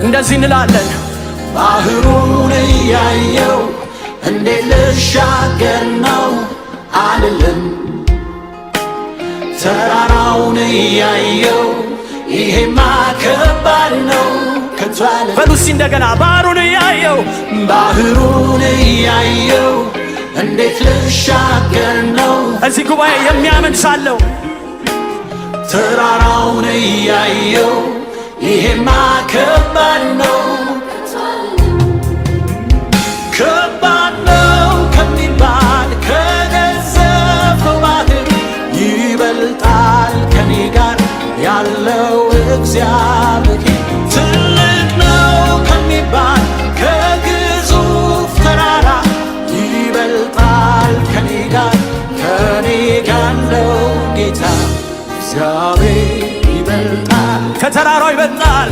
እንደዚህ እንላለን። ባህሩን እያየው እንዴት ልሻገር ነው አልልም። ተራራውን እያየው ይሄማ ከባድ ነው ከቶ አልልም። በሉ እስቲ እንደገና ባህሩን እያየው፣ ባህሩን እያየው እንዴት ልሻገር ነው። እዚህ ጉባኤ የሚያምን ሳለው ተራራውን እያየው ይሄማ ከባድ ነው፣ ከባድ ነው ከሚባል ከገዘፈው ባህር ይበልጣል ከኔ ጋር ያለው እግዚአብሔር። ትልቅ ነው ከሚባል ከግዙፍ ተራራ ይበልጣል ከኔ ጋር ያለው ጌታ እግዚአብሔር ይበልጣል። ከተራራው ይበልጣል፣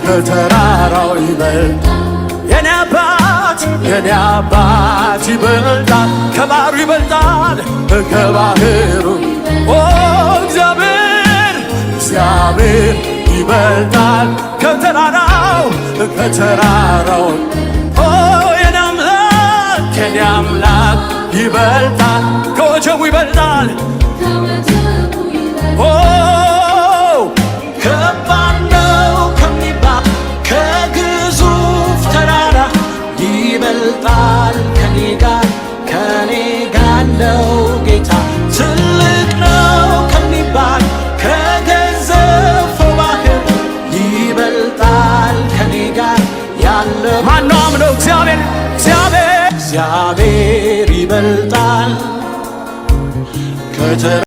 ከተራራው ይበልጣል። የኔ አባት፣ የኔ አባት ይበልጣል። ከባህሩ ይበልጣል፣ ከባህሩ። ኦ እግዚአብሔር፣ እግዚአብሔር ይበልጣል። ከተራራው፣ ከተራራው። ኦ የኔ አምላክ፣ የኔ አምላክ ይበልጣል። ከወጀቡ ይበልጣል።